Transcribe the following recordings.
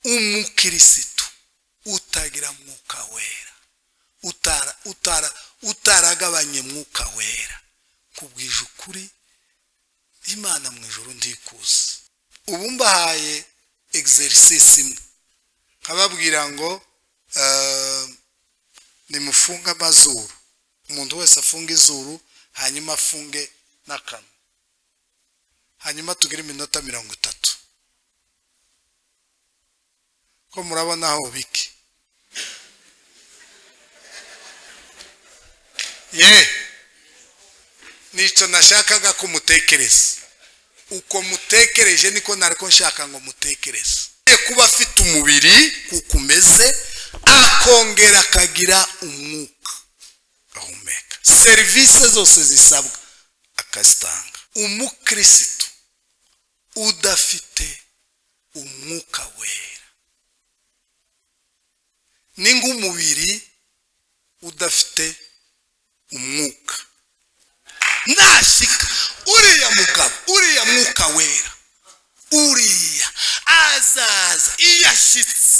Umukirisitu utagira Mwuka Wera, utaragabanye Mwuka Wera, kubwije ukuri, Imana mu ijoro ndikuza. Ubu mbahaye exercice imwe, nkababwira ngo nimufunge amazuru, umuntu wese afunge izuru, hanyuma afunge n'akanwa, hanyuma tugire iminota 30. Ko murabona aho biki ye nicyo nashakaga kumutekereza. Uko mutekereje niko nariko nshaka ngo mutekereze. Kuba afite umubiri kuko umeze, akongera akagira umwuka ahumeka, serivisi zose zisabwa akazitanga. Umukirisitu udafite Umwuka Wera ni nk'umubiri udafite umwuka. Nashika uriya mugabo, uriya Mwuka Wera, uriya azaza, iyo ashyitse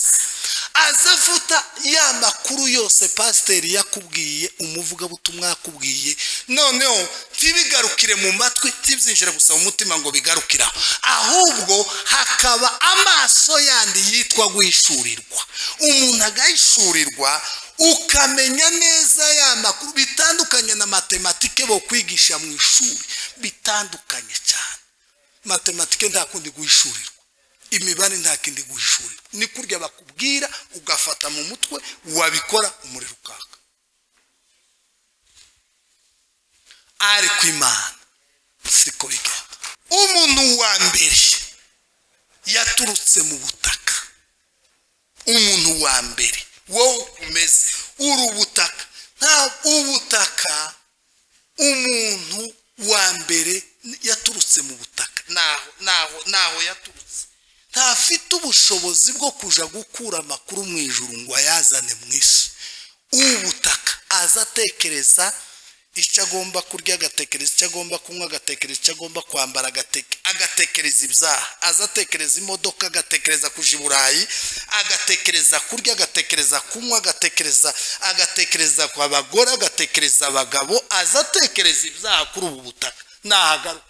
azavuta ya makuru yose pasiteri yakubwiye, umuvugabutumwa yakubwiye, noneho ntibigarukire mu matwi, ntibyinjire gusa mu mutima ngo bigarukire aho, ahubwo hakaba amaso yandi yitwa guhishurirwa. Umuntu agahishurirwa, ukamenya neza ya makuru, bitandukanye na matematike bo kwigisha mu ishuri, bitandukanye cyane. Matematike nta kundi guhishurirwa, imibare nta kindi guhishurirwa, ni kurya bakubwira ugafata mu mutwe, wabikora umuriro ukaka. Ariko Imana siko bigenda. Umuntu wa mbere yaturutse mu butaka. Umuntu wa mbere, wowe umeze uri ubutaka, nta ubutaka. Umuntu wa mbere yaturutse mu butaka, naho yaturutse. Ntafite ubushobozi bwo kuja gukura amakuru mu ijuru ngo ayazane mu isi. Ubutaka azatekereza icyo agomba kurya, agatekereza icyo agomba kunywa, agatekereza icyo agomba kwambara, agatekereza ibyaha, azatekereza imodoka, agatekereza kuja i Burayi, agatekereza kurya, agatekereza kunywa, agatekereza ku bagore, agatekereza abagabo, azatekereza ibyaha kuri ubu butaka. Nahagaruka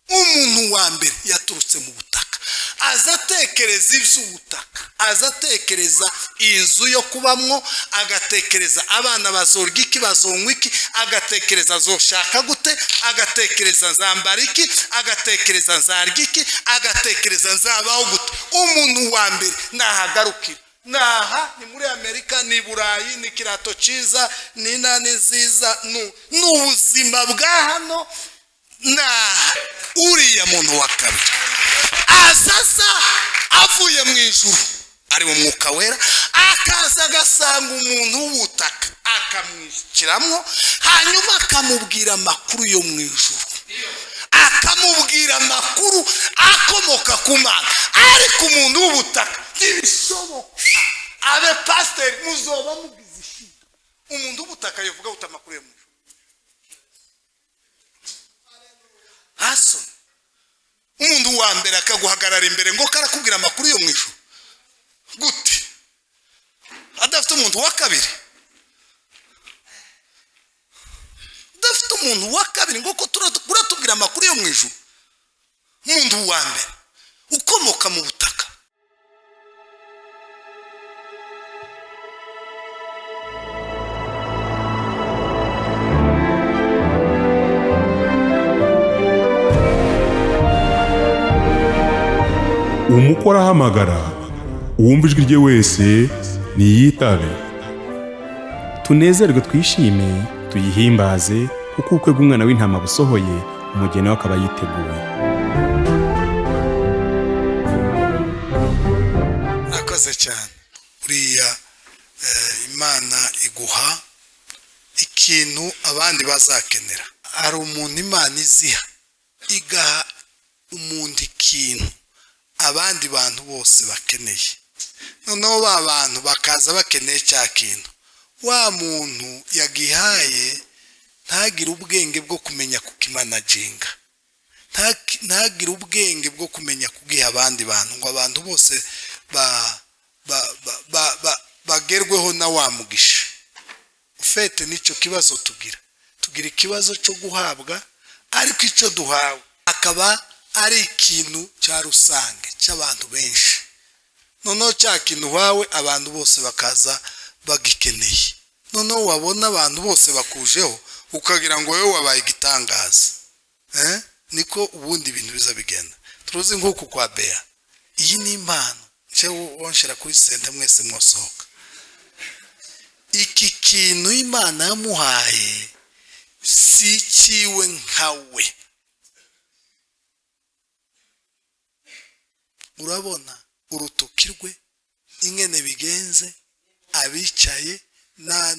umuntu wa mbere yaturutse mu butaka, azatekereza iby'ubutaka, azatekereza inzu yo kubamwo, agatekereza abana bazorya iki, bazonywa iki, agatekereza azoshaka gute, agatekereza nzambara iki, agatekereza nzarya iki, agatekereza nzabaho gute. Umuntu wa mbere nahagarukira naha, ni muri Amerika, ni Burayi, ni kirato cyiza, ni nani nziza, ni ubuzima bwa hano. Naha uriya muntu wa kabiri azaza avuye mu ijuru ari mu Mwuka Wera, akaza agasanga umuntu w'ubutaka, akamwishyiramo, hanyuma akamubwira amakuru yo mu ijuru, akamubwira amakuru akomoka ku Mana. Ariko umuntu w'ubutaka ntibishoboka abe pasiteri, muzoba mugize ishida. Umuntu w'ubutaka yavuga uta amakuru yo mu ijuru hasoni. Umuntu wa mbere akaguhagarara imbere ngo karakubwira amakuru yo mu ijuru gute, adafite umuntu wa kabiri? Udafite umuntu wa kabiri ngo ko uratubwira amakuru yo mu ijuru? Umuntu wa mbere ukomoka mu butaka. Umukwe arahamagara, uwumva ijwi rye wese niyitabe. Tunezerwe, twishime, tuyihimbaze, kuko ubukwe bw'Umwana w'Intama busohoye, umugeni we akaba yiteguye. Murakoze cyane. Buriya Imana iguha ikintu abandi bazakenera. Hari umuntu Imana iziha, igaha umuntu ikintu abandi bantu bose bakeneye, noneho ba bantu bakaza bakeneye cya kintu, wa muntu yagihaye ntagire ubwenge bwo kumenya kukimanaginga, ntagire ubwenge bwo kumenya kugiha abandi bantu, ngo abantu bose ba ba ba ba bagerweho na wa mugisha ufite. Nicyo kibazo tugira. Tugira ikibazo cyo guhabwa, ariko icyo duhawe akaba ari ikintu cya rusange cy'abantu benshi. Noneho cya kintu uhawe, abantu bose bakaza bagikeneye. Noneho wabona abantu bose bakujeho, ukagira ngo wowe wabaye igitangaza. Niko ubundi ibintu biza bigenda. Turuzi nk'uku kwa Bea, iyi ni impano wonshera kuri sente, mwese mwosohoka. Iki kintu Imana yamuhaye si ikiwe nkawe. Urabona urutoki rwe ingene bigenze, abicaye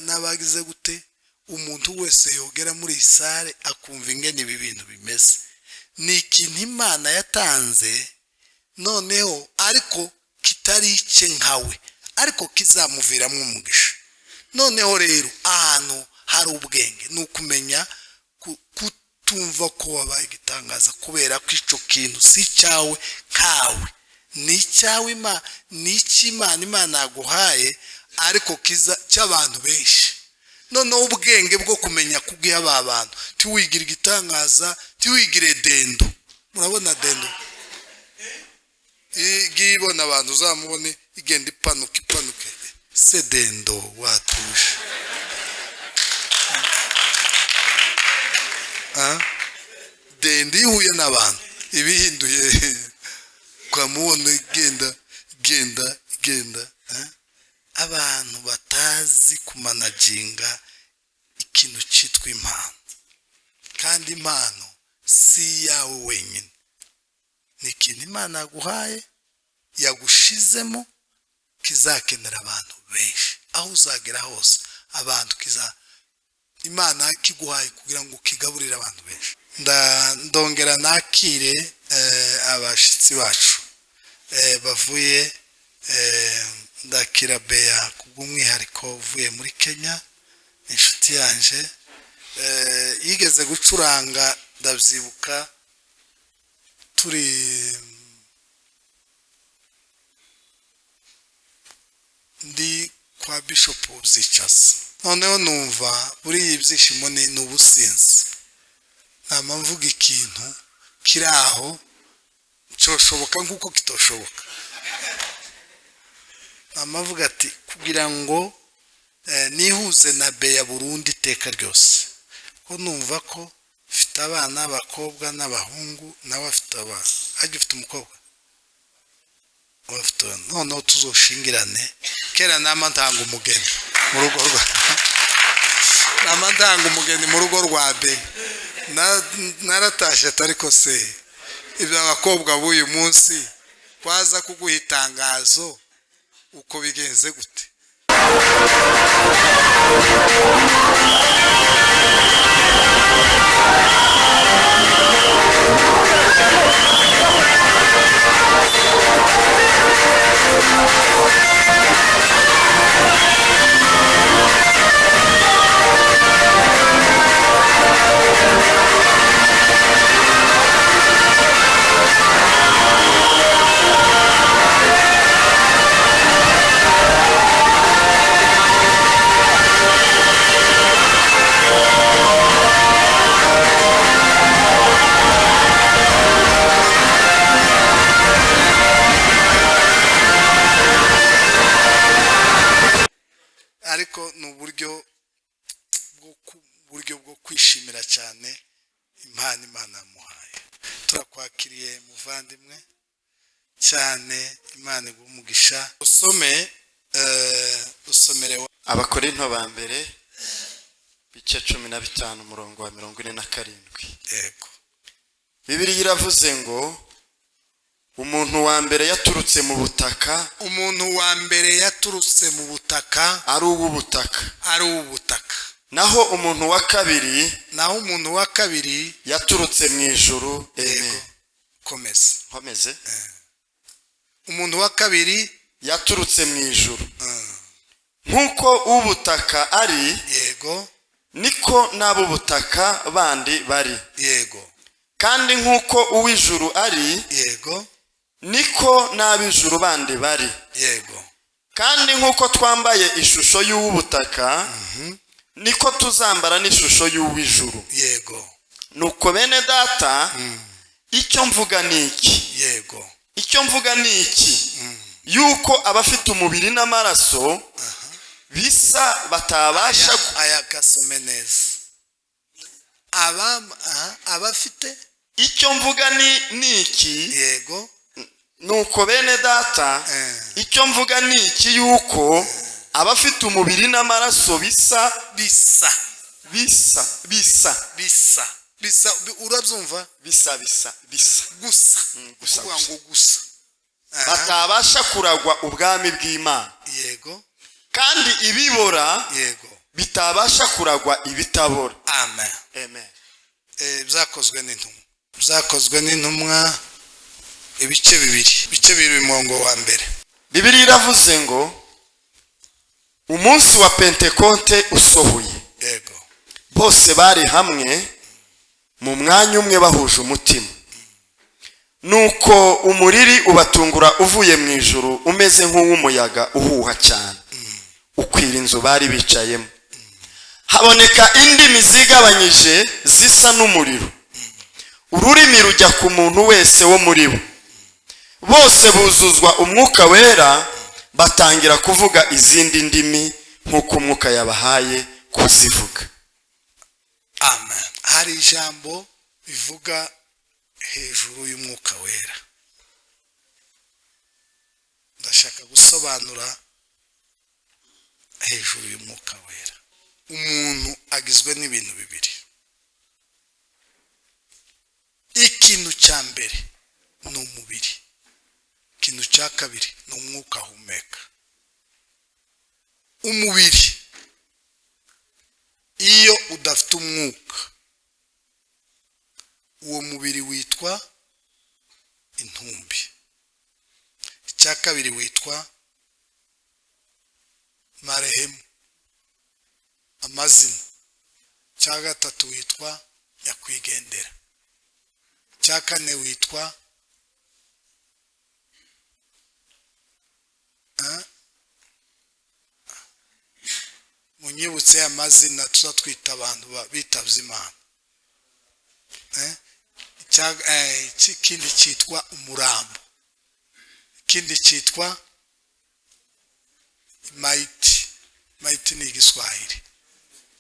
n'abagize gute, umuntu wese yogera muri iyi salle akumva ingene ibi bintu bimeze. Ni ikintu Imana yatanze noneho, ariko kitari icye nkawe, ariko kizamuviramo umugisha. Noneho rero ahantu hari ubwenge ni ukumenya kutumva ko wabaye igitangaza, kubera ko icyo kintu si icyawe nkawe, ni icyawe, ni icy'Imana. Imana yaguhaye, ariko kiza cy'abantu benshi. Noneho ubwenge bwo kumenya kubwiha aba bantu, ntiwigire igitangaza, ntiwigire dendo. Murabona dendo igiye ibona abantu, uzamubone igenda ipanuka ipanuke. Se dendo watuje? Dendo iyo ihuye n'abantu ibihinduye, ukamubona igenda igenda igenda. Abantu batazi kumanaginga ikintu cyitwa impano. Kandi impano si iyawe wenyine, ni ikintu Imana yaguhaye, yagushizemo, kizakenera abantu benshi. Aho uzagera hose abantu kiza Imana kiguhaye kugira ngo kigaburire abantu benshi. Ndongera nakire abashyitsi bacu bavuye, ndakira Bea kubw'umwihariko uvuye muri Kenya, inshuti yanje yigeze gucuranga, ndabyibuka turi ndi kwa Bishop Zicaza. Noneho numva buriya ibyishimo ni ubusinzi, nta mvuga ikintu kiri aho cyoshoboka nk'uko kitoshoboka. Amavuga ati kugira ngo nihuze na Bea burundu iteka ryose, ko numva ko mfite abana b'abakobwa n'abahungu, nawe afite abana, ajya ufite umukobwa, noneho tuzoshingirane. Kera nama ntanga umugeni mu rugo rwa, nama ntanga umugeni mu rugo rwa Bea. Naratashye, ariko se ibyo abakobwa b'uyu munsi kwaza kuguha itangazo uko bigenze gute? Ariko ni uburyo bwo kwishimira cyane impano Imana yamuhaye. Turakwakiriye muvandimwe cyane, Imana iguhe umugisha. Usome, usomere. Abakorinto ba mbere, bice 15, umurongo wa 47. Yego. Bibiliya iravuze ngo umuntu wa mbere yaturutse mu butaka, Umuntu wa mbere yaturutse mu butaka, ari uw'ubutaka, ari uw'ubutaka. Naho umuntu wa kabiri, Naho umuntu wa kabiri, yaturutse mu ijuru. Yego. Amen. Komeza. Nkomeze. Umuntu wa kabiri yaturutse mu ijuru. Nk'uko uw'ubutaka ari, niko n'ab'ubutaka bandi bari. Kandi nk'uko uw'ijuru ari, Niko n'ab'ijuru bandi bari. Yego. Kandi nk'uko twambaye ishusho y'uw'ubutaka, niko tuzambara n'ishusho y'uw'ijuru. Yego. Nuko bene data, icyo mvuga ni iki? Yego. Icyo mvuga ni iki, yuko abafite umubiri n'amaraso bisa batabasha Aya gasome neza. Abafite Icyo mvuga ni iki? Yego. Nuko bene data, icyo mvuga ni iki, yuko abafite umubiri n'amaraso bisa Bisa. Bisa bisa. Bisa bisa, urabyumva? Bisa bisa bisa. Gusa. Gusa, kuvuga gusa. Ngo gusa. Aha. Batabasha kuragwa ubwami bw'Imana, kandi ibibora bitabasha kuragwa ibitabora. Amen. Amen. Byakozwe n'intumwa, Byakozwe n'Intumwa, ibice 2, ibice 2, umurongo wa mbere. Bibiliya iravuze ngo umunsi wa Pentekote usohoye, bose bari hamwe mu mwanya umwe bahuje umutima. Nuko umuriri ubatungura uvuye mu ijuru umeze nk'uw'umuyaga uhuha cyane, ukwira inzu bari bicayemo. Haboneka indimi zigabanyije zisa n'umuriro, ururimi rujya ku muntu wese wo muri bo. Bose buzuzwa Umwuka Wera, batangira kuvuga izindi ndimi nk'uko Umwuka yabahaye kuzivuga. Amen. Hari ijambo rivuga hejuru y'Umwuka Wera. Ndashaka gusobanura hejuru y'Umwuka Wera. Umuntu agizwe n'ibintu bibiri. Ikintu cya mbere ni umubiri, ikintu cya kabiri ni umwuka ahumeka. Umubiri iyo udafite umwuka, uwo mubiri witwa intumbi. Icya kabiri witwa marehemu, amazina. Icya gatatu witwa nyakwigendera. Icya kane witwa Eh? Munyibutse amazina tuza twita abantu bitavye Imana. Eh? Ikindi cyitwa umurambo, ikindi cyitwa maiti. Maiti ni Igiswahili,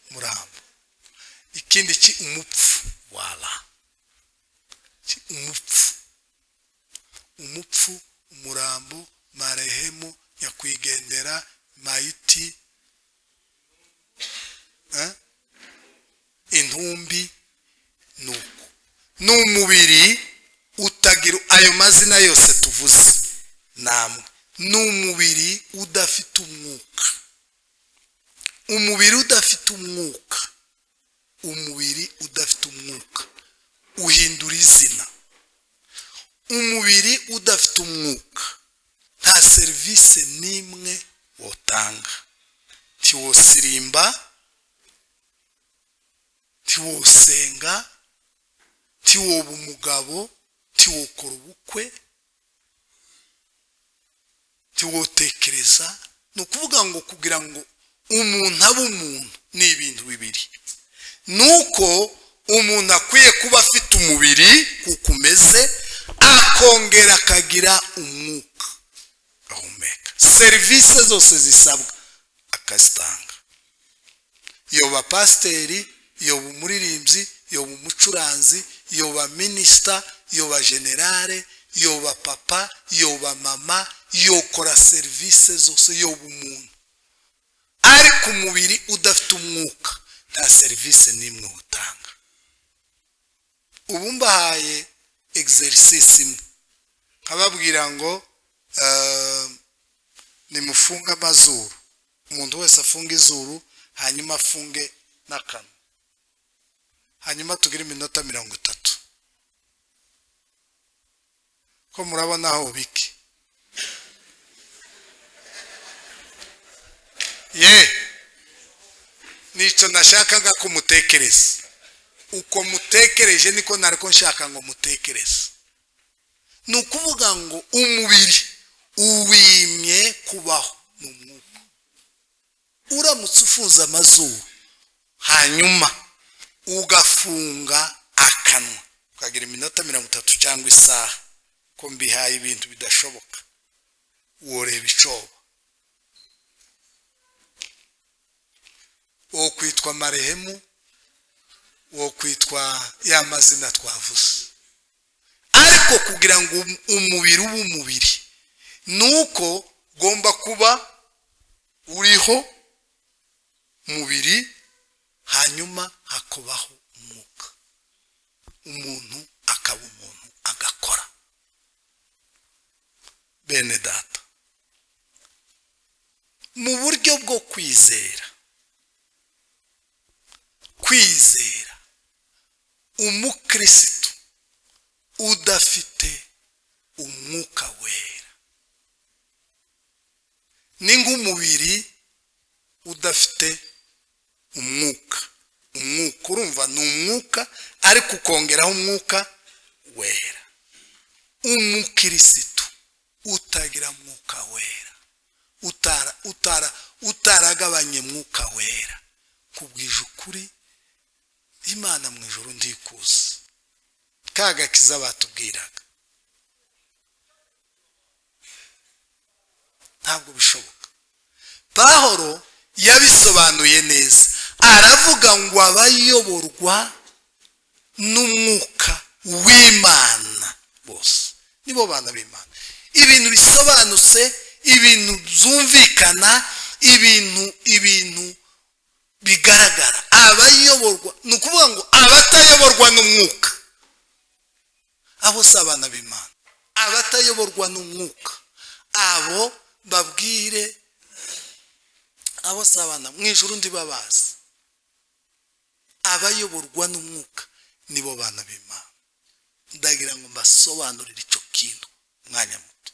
murambo. Ikindi ki umupfu, wala ki umupfu, umupfu, umurambo, marehemu, nyakwigendera, maiti, eh? Intumbi. Nuko ni umubiri utagira ayo mazina yose tuvuze namwe, ni umubiri udafite umwuka. Umubiri udafite umwuka, umubiri udafite umwuka uhindura izina. Umubiri udafite umwuka nta serivisi n'imwe wotanga. Ntiwosirimba, ntiwosenga, ntiwoba umugabo, ntiwokora ubukwe, ntiwotekereza. Ni ukuvuga ngo kugira ngo umuntu abe umuntu ni ibintu bibiri: ni uko umuntu akwiye kuba afite umubiri kuko umeze, akongera akagira umwuka ahumeka. Serivisi zose zisabwa akazitanga. Yoba pasiteri, yoba umuririmbyi, yoba umucuranzi, yoba minisita, yoba generale, yoba papa, yoba mama, yokora serivisi zose, yoba umuntu. Ariko umubiri udafite umwuka nta serivisi n'imwe utanga. Ubu mbahaye exercice imwe, nkababwira ngo nimufunge amazuru, umuntu wese afunge izuru, hanyuma afunge n'akanwa, hanyuma tugire iminota 30. Ko murabona aho biki ye? Nicyo nashakaga ko mutekereza. Uko mutekereje niko nariko nshaka ngo mutekereze. Ni ukuvuga ngo umubiri uwimye kubaho ni umwuka. Uramutse ufunze amazuru hanyuma ugafunga akanwa ukagira iminota 30 cyangwa isaha, ko mbihaye ibintu bidashoboka, woreba icoba wo kwitwa marehemu, wo kwitwa ya mazina twavuze. Ariko kugira ngo umubiri ube umubiri nuko ugomba kuba uriho mubiri, hanyuma hakubaho umwuka, umuntu akaba umuntu agakora. Bene data, mu buryo bwo kwizera, kwizera umukristo udafite umwuka wera ni nk'umubiri udafite umwuka. Umwuka urumva ni umwuka, ariko ukongeraho umwuka wera. Umukristo utagira mwuka wera, utaragabanye mwuka wera, kubwije ukuri Imana mu ijuru ndikuza kagakiza batubwiraga ntabwo bishoboka. Pawulo yabisobanuye neza, aravuga ngo abayoborwa n'umwuka w'Imana bose nibo bana b'Imana. Ibintu bisobanutse, ibintu byumvikana, ibintu bigaragara. Abayoborwa, ni ukuvuga ngo abatayoborwa n'umwuka abo si abana b'Imana. Abatayoborwa n'umwuka abo babwire, abo si abana mu ijuru ndibabazi. Abayoborwa n'umwuka nibo bana b'Imana. Ndagira ngo mbasobanurire icyo kintu umwanya muto.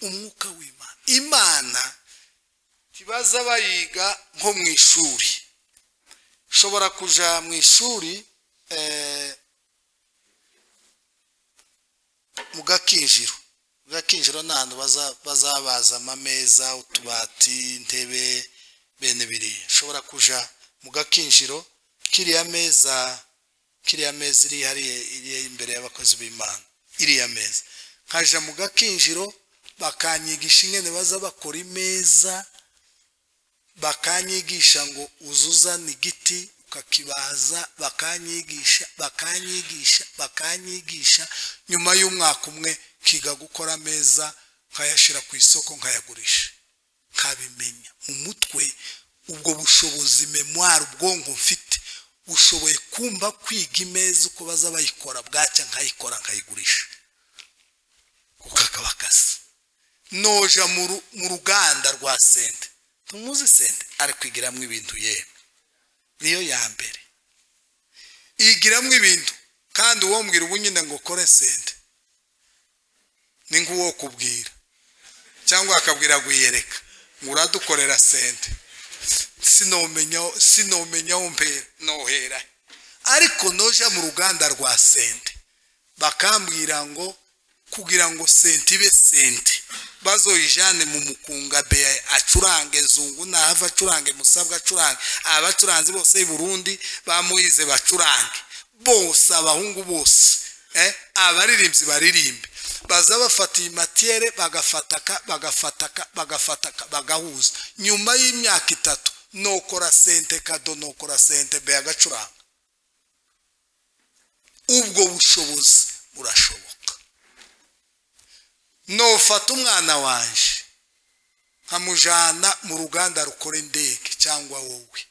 Umwuka w'Imana, Imana tibaza bayiga nko mu ishuri. Ushobora kuja mu ishuri mu gakinjiro. Mu gakinjiro ni ahantu bazabaza amameza, utubati, intebe, bene biriya. Ushobora kuja mu gakinjiro, kiriya meza iri hariya, iri imbere y'abakozi b'Imana, iriya meza. Nkaja mu gakinjiro bakanyigisha ingene baza bakora imeza, bakanyigisha ngo uzuzane igiti ukakibaza, bakanyigisha. Nyuma y'umwaka umwe kiga gukora ameza, nkayashira ku isoko nkayagurisha, nkabimenya mu mutwe. Ubwo bushobozi, memoire, ubwonko mfite bushoboye kumva kwiga imeza uko baza bayikora, bwacya nkayikora nkayigurisha, kuko akaba akazi. Noja mu ruganda rwa sente, tumuzi sente ari kwigiramo ibintu, yemwe niyo ya mbere igiramo ibintu. Kandi uwo mbwira ubu nyine ngo kore sente ni nk'uwo kubwira cyangwa akabwira gwiyereka ngo uradukorera sente, sinomenya aho mpera nohera. Ariko noja mu ruganda rwa sente bakambwira ngo kugira ngo sente ibe sente bazoyijane mu mukunga, be acurange zungu nahava acurange musabwa acurange, abacuranzi bose i Burundi bamuyize bacurange bose, abahungu bose, abaririmbyi baririmbe, baza bafata iyi matiere bagafataka bagafataka bagafataka bagahuza. Nyuma y'imyaka 3 nokora sente kado, nokora sente be agacuranga. Ubwo bushobozi burashoboka. Nofata umwana wanje nkamujana mu ruganda rukora indege, cyangwa wowe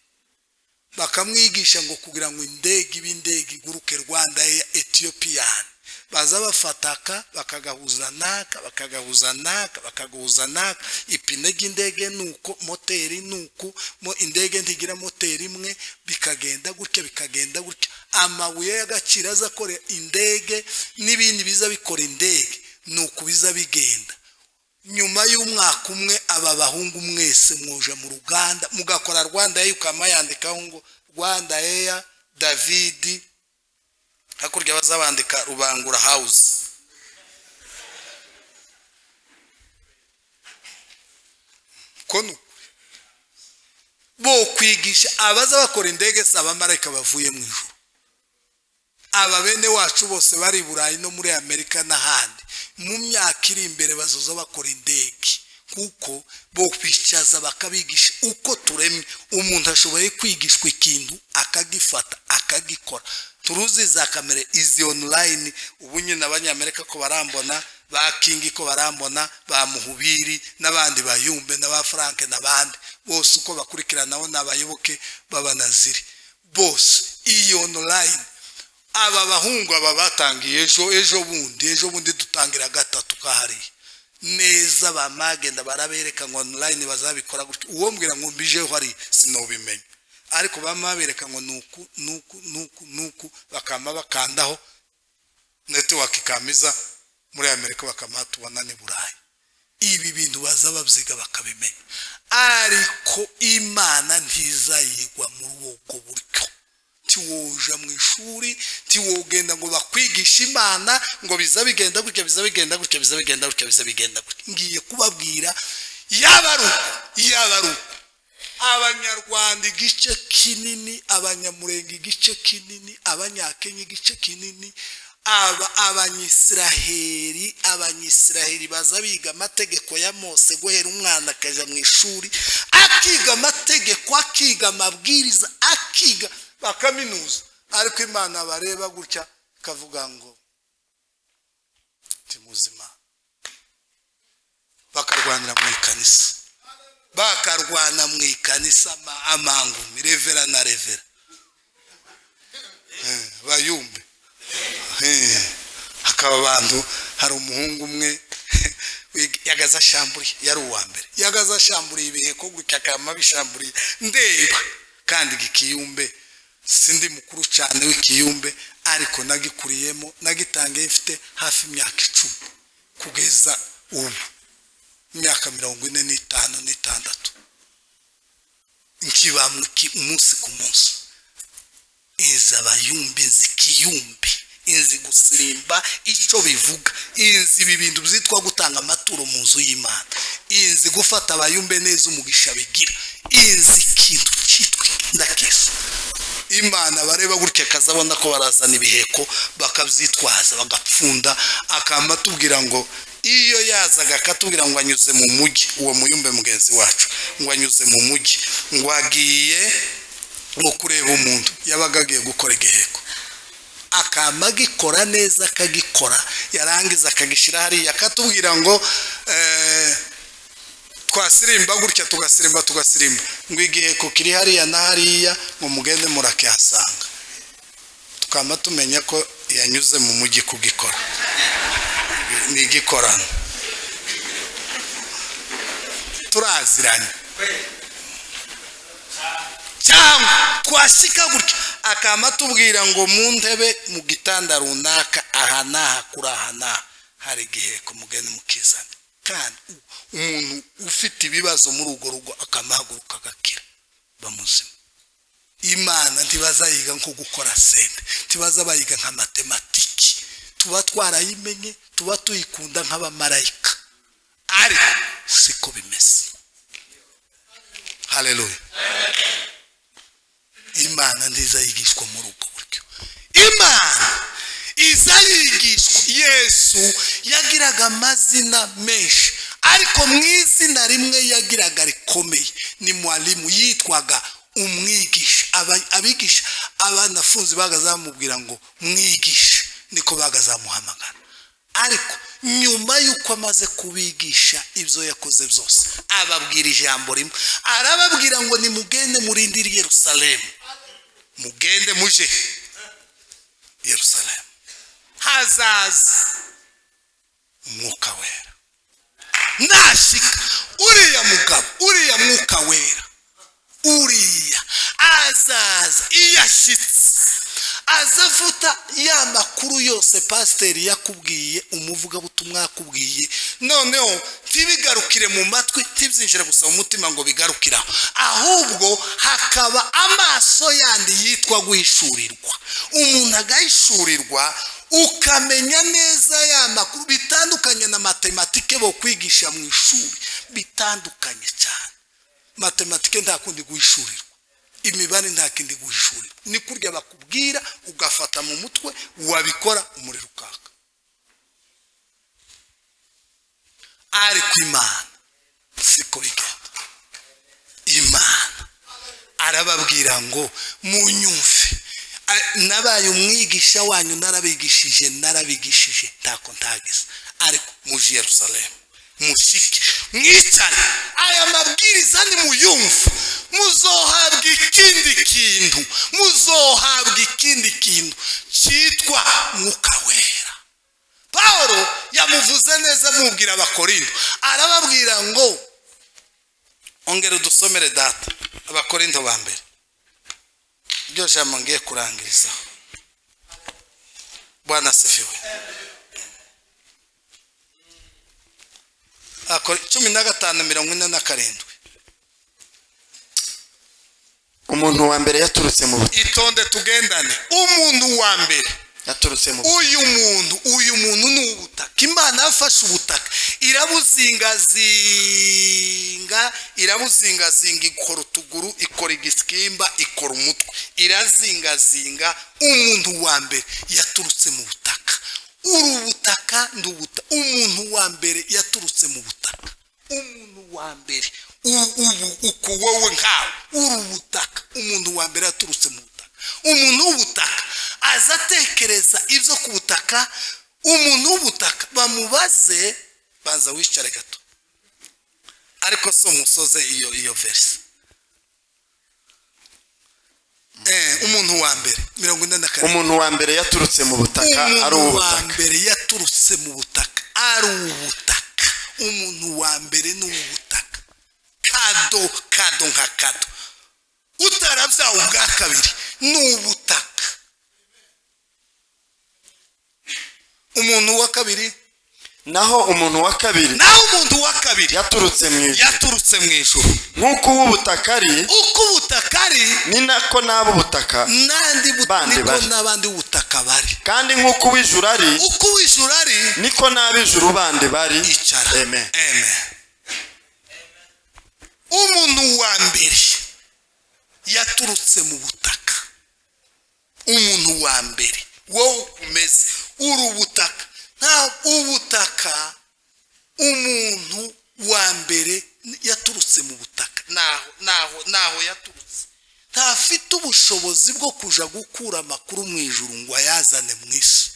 bakamwigisha ngo kugira ngo indege ibe indege iguruke Rwanda ya Ethiopian, baza bafataka bakagahuza naka bakagahuza naka bakagahuza naka, ipine ry'indege nuko, moteri nuko, indege ntigira moteri imwe, bikagenda gutya bikagenda gutya. Amabuye y'agaciro aza akora indege n'ibindi biza bikora indege nuko biza bigenda. Nyuma y'umwaka umwe aba bahungu mwese mwoje mu ruganda mugakora Rwanda Air, ukama yandikaho ngo Rwanda Air David Hakurya bazabandika Rubangura House. Kono bo kwigisha abaza bakora indege si abamarayika bavuye mu ijuru. Aba bene wacu bose bari i Burayi no muri Amerika n'ahandi, mu myaka iri imbere bazoza bakora indege, kuko bo kwicaza bakabigisha uko turemye. Umuntu ashoboye kwigishwa ikintu akagifata akagikora. Turuzi za kamera izi online, ubu nyine Abanyamerika ko barambona, ba Kingi ko barambona, ba Muhubiri n'abandi bayumbe n'aba Frank n'abandi bose uko bakurikiranaho n'abayoboke b'abanaziri bose iyi online. Aba bahungu aba batangiye ejo bundi dutangira gatatu kahariye neza, bamagenda barabereka ngo online bazabikora gutyo. Uwo mbwira ngo mbijeho hari sinobimenya, ariko bamabereka ngo nuku nuku nuku nuku, bakama bakandaho network ikamiza muri Amerika, bakama tubona ni Burayi. Ibi bintu baza babyiga bakabimenya, ariko Imana ntizayigwa muri ubwo buryo. Tiwoja mu ishuri, tiwogenda ngo bakwigisha Imana ngo biza bigenda gutya, biza bigenda gutya, biza bigenda gutya, biza bigenda gutya. Ngiye kubabwira yabaruko Abanyarwanda igice kinini, Abanyamurenge igice kinini, Abanyakenya igice kinini, Abanyisiraheli baza biga amategeko ya Mose guhera umwana akaja mu ishuri akiga amategeko, akiga amabwiriza, akiga bakaminuza. Ariko Imana bareba gutya ikavuga ngo timuzima, bakarwanira mu ikanisa, bakarwana mu ikanisa amangumi, revera na revera bayumbe. Hakaba abantu, hari umuhungu umwe yagaza ashamburiye, yari uwa mbere, yagaza ashamburiye ibiheko gutya, akama bishamburiye ndeba, kandi gikiyumbe sindi mukuru cyane w'ikiyumbe, ariko nagikuriyemo, nagitangiye mfite hafi imyaka 10 kugeza ubu imyaka 45 n'itandatu, nkiba umunsi ku munsi. Inzi abayumbe, inzi ikiyumbe, inzi gusirimba icyo bivuga, inzi ibi bintu byitwa gutanga amaturo mu nzu y'Imana, inzi gufata abayumbe neza umugisha bigira, inzi ikintu cyitwa ndakesa. Imana bareba gutya akazabona ko barazana ibiheko bakabyitwaza bagapfunda, akamba tubwira ngo iyo yazaga akatubwira ngo anyuze mu mujyi, uwo muyumbe mugenzi wacu ngo anyuze mu mujyi ngo agiye ngo kureba umuntu, yabaga agiye gukora igiheko, akama agikora neza akagikora, yarangiza akagishyira hariya akatubwira ngo twasirimba gutya, tugasirimba tugasirimba, ngo igiheko kiri hariya na hariya ngo mugende murakihasanga. Tukaba tumenya ko yanyuze mu mujyi kugikora, ni igikorano, turaziranye. Cyangwa twashyika gutya akama tubwira ngo mu ntebe mu gitanda runaka aha n'aha kuri aha n'aha hari igiheko, mugende mukizana. Kandi umuntu ufite ibibazo muri urwo rugo akamahaguruka agakira bamuzima. Imana ntibazayiga nko gukora sente, ntibazabayiga nka matematiki, tuba twarayimenye, tuba tuyikunda nk'abamarayika, ariko siko bimeze. Haleluya. Imana ntizayigishwa muri ubwo buryo. Imana izayigishwa. Yesu yagiraga amazina menshi, ariko mu izina rimwe yagiraga rikomeye ni mwalimu, yitwaga umwigisha. Abigisha abanafunzi bagazamubwira ngo mwigisha, niko bagazamuhamagara. Ariko nyuma y'uko amaze kubigisha ibyo yakoze byose, ababwira ijambo rimwe, arababwira ngo nimugende murindire Yerusalemu, mugende muje Yerusalemu, hazaza umwuka wera. Nashika uriya mugabo, uriya mwuka wera, uriya azaza, iyo ashitse Aza avuta ya makuru yose pasiteri yakubwiye, umuvugabutumwa yakubwiye, noneho ntibigarukire mu matwi, ntibyinjire gusa mu mutima ngo bigarukire aho, ahubwo hakaba amaso yandi yitwa guhishurirwa. Umuntu agahishurirwa, ukamenya neza ya makuru, bitandukanye na mathématiques bo kwigisha mu ishuri, bitandukanye cyane. Mathématiques nta kundi guhishurirwa, imibare nta kindi guhishurirwa, ni kurya bakubwira ugafata mu mutwe, wabikora umuriro ukaka. Ariko Imana siko bigenda. Imana arababwira ngo munyumve, nabaye umwigisha wanyu, narabigishije, narabigishije, ntako ntagize, ariko muje i Yerusalemu, mushike mwicare, aya mabwiriza nimuyumva muzohabwa ikindi kintu, muzohabwa ikindi kintu cyitwa Mwuka Wera. Paul yamuvuze neza amubwira Abakorinto, arababwira ngo, ongera udusomere data, Abakorinto ba mbere, iryo jambo ngiye kurangiriza. Bwana asifiwe. 15:47. Umuntu wa mbere yaturutse mu butaka. Itonde tugendane. Umuntu wa mbere yaturutse mu Uyu muntu ni ubutaka. Imana yafashe ubutaka irabuzingazinga, irabuzingazinga, ikora utuguru, ikora igisimba, ikora umutwe, irazingazinga. Umuntu wa mbere yaturutse mu butaka. Uri ubutaka, ndi ubutaka. Umuntu wa mbere yaturutse mu butaka. Umuntu wa mbere, ubu uku wowe nkawe uri ubutaka. Umuntu wa mbere yaturutse mu butaka. Umuntu w'ubutaka aza atekereza ibyo ku butaka. Umuntu w'ubutaka bamubaze, baza wicare gato, ariko si umusoze iyo verse. Umuntu wa mbere, 47. Umuntu wa mbere yaturutse mu butaka ari Umuntu wa uw'ubutaka. mbere yaturutse mu butaka ari ubutaka. Umuntu wa mbere ni uw'ubutaka, kado kado nka kado, utarabyawe ubwa kabiri ni ubutaka. Umuntu wa kabiri. Naho umuntu wa kabiri Naho umuntu wa kabiri yaturutse mu ijuru. Yaturutse mu ijuru. Nk'uko uw'ubutaka ari, Uko ubutaka ari, ni nako n'ab'ubutaka n'andi bandi niko bari. n'abandi b'ubutaka bari. Kandi nk'uko uw'ijuru ari, Uko uw'ijuru ari, niko n'ab'ijuru bandi bari. Icara. Amen. Amen. Umuntu wa mbere yaturutse mu butaka. Umuntu wa mbere, wowe umeze uri ubutaka, nta ubutaka. Umuntu wa mbere yaturutse mu butaka, naho yaturutse ntafite ubushobozi bwo kuja gukura amakuru mu ijuru ngo ayazane mu isi.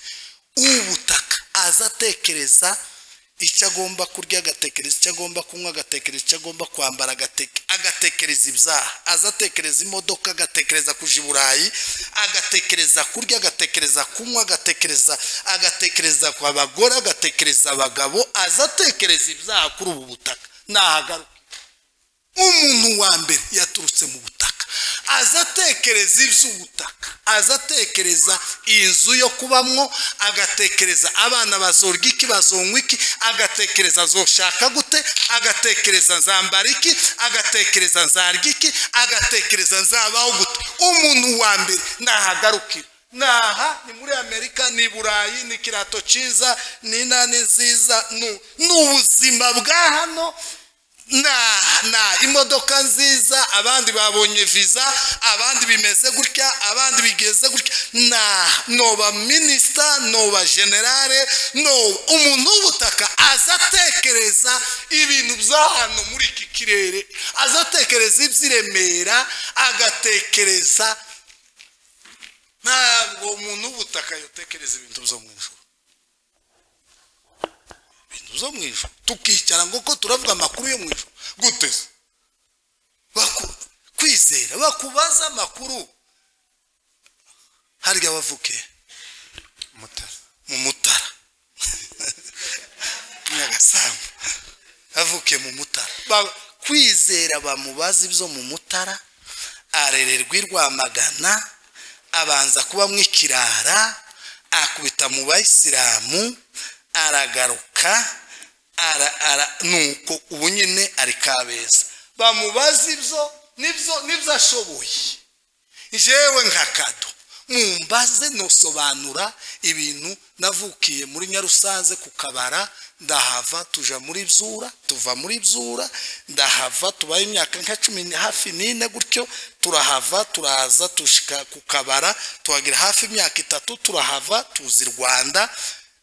Ubutaka aza atekereza icyo agomba kurya, agatekereza icyo agomba kunywa, agatekereza icyo agomba kwambara, agatekereza ibyaha, aza atekereza imodoka, agatekereza kuja i Burayi, agatekereza kurya, agatekereza kunywa, agatekereza ku abagore, agatekereza abagabo, aza atekereza ibyaha kuri ubu butaka nahagaruka. Umuntu wa mbere yaturutse mu butaka, aza atekereza iby'ubutaka, aza atekereza inzu yo kubamwo, agatekereza abana bazorya iki, bazonywa iki, agatekereza azoshaka gute, agatekereza nzambara iki, agatekereza nzarya iki, agatekereza nzabaho gute. Umuntu wa mbere nahagarukira naha, ni muri Amerika, ni Burayi, ni ikirato cyiza, ni inani nziza, ni ubuzima bwa hano, na imodoka nziza, abandi babonye viza, abandi bimeze gutya, abandi bigeze gutya, na noba minisita, noba général, no umuntu w'ubutaka aza atekereza ibintu bya hano muri iki kirere, aza atekereza iby'i Remera, agatekereza. Ntabwo umuntu w'ubutaka yotekereza ibintu byo mu ijuru, ibintu byo mu ijuru. Tukicara ngo ko turavuga amakuru yo mu ijuru gute se? Kwizera bakubaza amakuru harya bavuke Mutara. Mu Mutara, Nyagasambu, avukiye mu Mutara. Kwizera bamubaza ibyo mu Mutara, arererwa i Rwamagana. Abanza kuba mw'ikirara, akubita mu bayisilamu, aragaruka, ara ara nuko ubu nyine ari Kabeza. Bamubaza ibyo nibyo ashoboye. Jewe nka Kado, mumbaze nosobanura ibintu. Navukiye muri Nyarusanze ku Kabara, ndahava tuja muri Byura, tuva muri Byura ndahava, tubaye imyaka nka 10 hafi n'ine gutyo, turahava turaza tushika ku Kabara, tuhagira hafi imyaka 3, turahava tuzi Rwanda,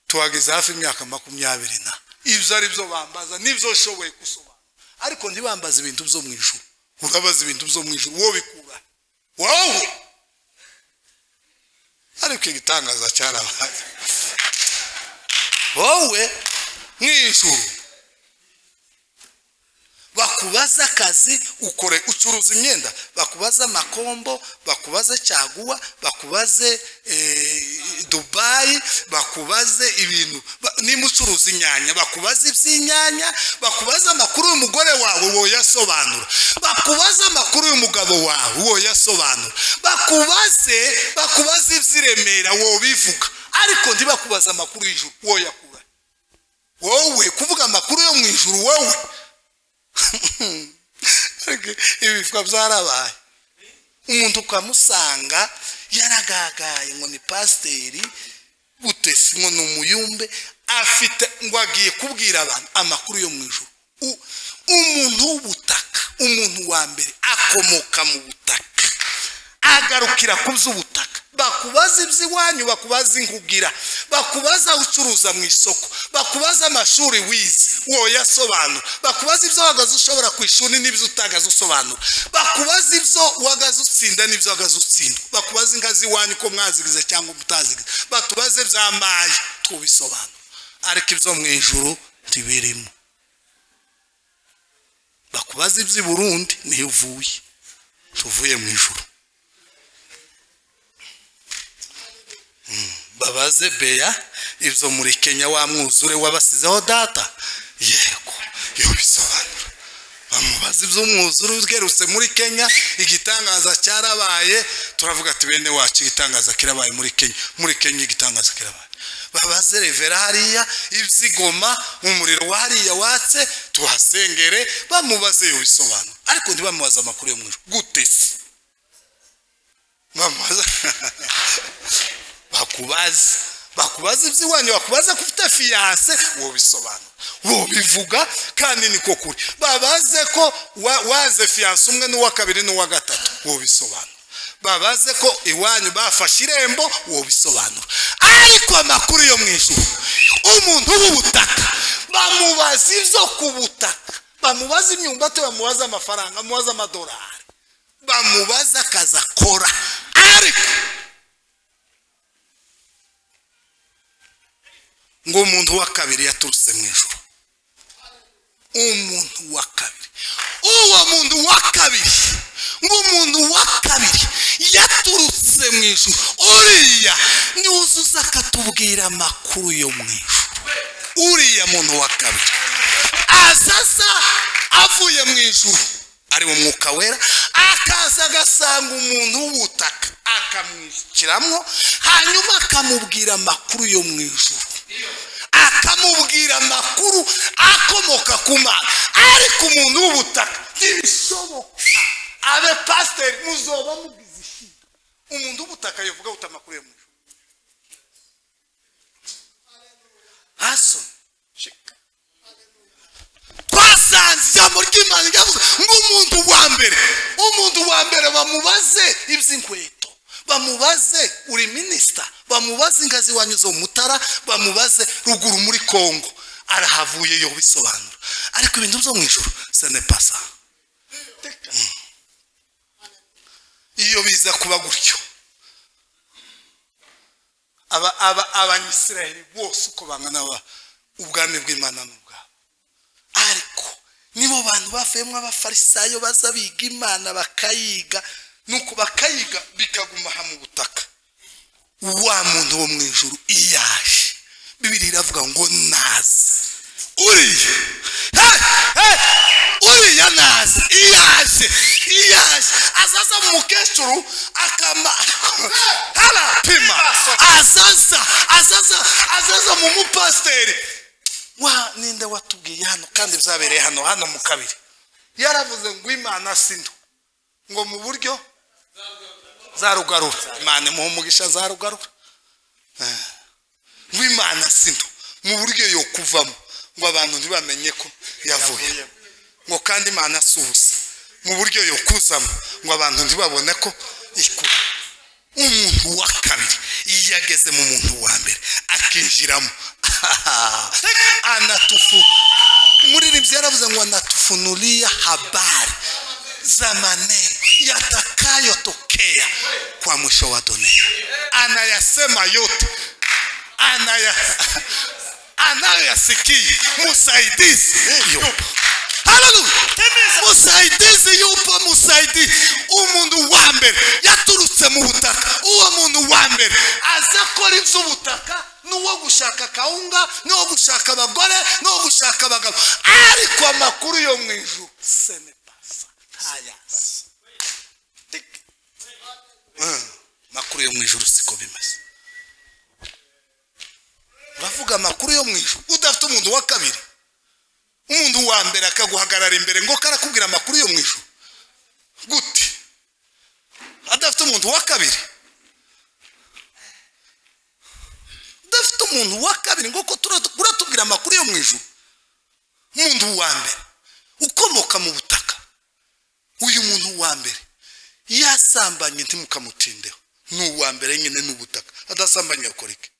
tuhageze hafi imyaka 20 na. Ibyo ari byo bambaza, nibyo nshoboye gusobanura, ariko ntibambaza ibintu byo mu ijuru. Urabaza ibintu byo mu ijuru, wowe bikura wowe? Ariko igitangaza cyarabaye, wowe mu ijuru bakubaza akazi ukore, ucuruza imyenda, bakubaza amakombo, bakubaze caguwa, bakubaze Dubayi, bakubaze ibintu, nimba ucuruza inyanya bakubaze iby'inyanya, bakubaze amakuru y'umugore wawe woyasobanura, bakubaze amakuru y'umugabo wawe woyasobanura, bakubaze iby'i Remera wobivuga, ariko ntibakubaze amakuru y'ijuru, woyakura wowe kuvuga amakuru yo mu ijuru wowe? Ibifuka byarabaye, umuntu ukamusanga yaragagaye ngo ni pasiteri butesi, ngo ni umuyumbe afite, ngo agiye kubwira abantu amakuru yo mu ijuru. Umuntu w'ubutaka, umuntu wa mbere akomoka mu butaka, agarukira ku by'ubutaka. Bakubaza iby'iwanyu, bakubaza inkugira, bakubaza aho ucuruza mu isoko, bakubaza amashuri wize woyasobanura, bakubaza ibyo wagaze ushobora ku ishuri n'ibyo utagaze usobanura, bakubaza ibyo wagaze utsinda n'ibyo wagaze utsindwa, bakubaza inka z'iwanyu ko mwazigize cyangwa mutazigize, batubaze byamaye tubisobanura, ariko ibyo mu ijuru ntibirimo. Bakubaza iby'i Burundi niyo uvuye, tuvuye mu ijuru. Babaze Beya ibyo muri Kenya, wa mwuzure wabasizeho data, yego yo bisobanura. Bamubaza iby'umwuzure ugerutse muri Kenya, igitangaza cyarabaye, turavuga ati bene wacu igitangaza kirabaye muri Kenya, muri Kenya igitangaza kirabaye. Babaze revera hariya iby'igoma, umuriro wa hariya watse, tuhasengere, bamubaze yo bisobanura, ariko ntibamubaze amakuru yo mu ijuru. Gute se bamubaza? Bakubaza iby'iwanyu, bakubaza ko ufite fiancée, wowe bisobanura, wowe bivuga, kandi niko kuri. Babaze ko waze fiancée umwe n'uwa kabiri n'uwa gatatu, wowe bisobanura. Babaze ko iwanyu bafashe irembo, wowe bisobanura. Ariko amakuru yo mu ijuru, umuntu w'ubutaka bamubaza ibyo ku butaka, bamubaza imyumbati, bamubaza amafaranga, bamubaza amadolari, bamubaza akazi akora, ariko ngo umuntu wa kabiri yaturutse mu ijuru. Umuntu wa kabiri, uwo muntu wa kabiri, ngo umuntu wa kabiri yaturutse mu ijuru, uriya niwuzuza akatubwira amakuru yo mu ijuru. Uriya muntu wa kabiri azaza avuye mu ijuru, ari mu mwuka wera, akaza agasanga umuntu w'ubutaka, akamwishyiramo, hanyuma akamubwira amakuru yo mu ijuru, akamubwira amakuru akomoka ku Mana. Ariko umuntu w'ubutaka ntibishoboka abe pasiteri, muzoba mugize ishinga. Umuntu w'ubutaka yavuga uta amakuru yo mu ijuru haso. Twasanze ijambo ry'Imana ryavuze ngo umuntu wa mbere, umuntu wa mbere bamubaze iby'inkweto, bamubaze uri minisita, bamubaze ingazi wanyu zo Mutara, bamubaze ruguru muri Kongo, arahavuye yo bisobanura. Ariko ibintu byo mu ijuru ce n'est pas ça. Iyo biza kuba gutyo, Abanyisiraheli bose uko bangana ubwami bw'Imana n'ubwabo. Ariko nibo bantu bavuyemo abafarisayo, baza biga Imana bakayiga, nuko bakayiga bikaguma aha mu butaka. Wa muntu wo mu ijuru iyaje, Bibiliya iravuga ngo naze uriya, uriya naze, iyaje, iyaje azaza mu mukecuru. Avuga harapima, azaza azaza azaza mu mupasiteri wa ninde watubwiye hano, kandi byabereye hano hano mu kabiri. Yaravuze ngo Imana si nto, ngo mu buryo zarugarura. Imana imuha umugisha, zarugarura. Ngo Imana si nto mu buryo yo kuvamo ngo abantu ntibamenye ko yavuye, ngo kandi Imana si ubusa mu buryo yo kuzamo ngo abantu ntibabone ko ikura. Umuntu wa kabiri iyo ageze mu muntu wa mbere akinjiramo, anatufu umuririmbyi yaravuze ngo anatufunulia habari za maneno yatakayotokea kwa mwisho wa dunia. Anayasema yote anayoyasikia. Musaidizi yupo. Haleluya! Musaidizi yupo, musaidizi. Umuntu wa mbere yaturutse mu butaka. Uwo muntu wa mbere aza akora iby'ubutaka, n'uwo gushaka kawunga, n'uwo gushaka abagore, n'uwo gushaka abagabo, ariko amakuru yo mu ijuru senepasa ntayazi. Amakuru yo mu ijuru siko bimeze. Uravuga amakuru yo mu ijuru udafite umuntu wa kabiri, umuntu wa mbere akaguhagarara imbere ngo karakubwira amakuru yo mu ijuru gute adafite umuntu wa kabiri? Udafite umuntu wa kabiri ngo ko uratubwira amakuru yo mu ijuru? Umuntu wa mbere ukomoka mu butaka, uyu muntu wa mbere yasambanye, ntimukamutindeho, ni uwa mbere nyine, ni ubutaka. Adasambanye yakora iki?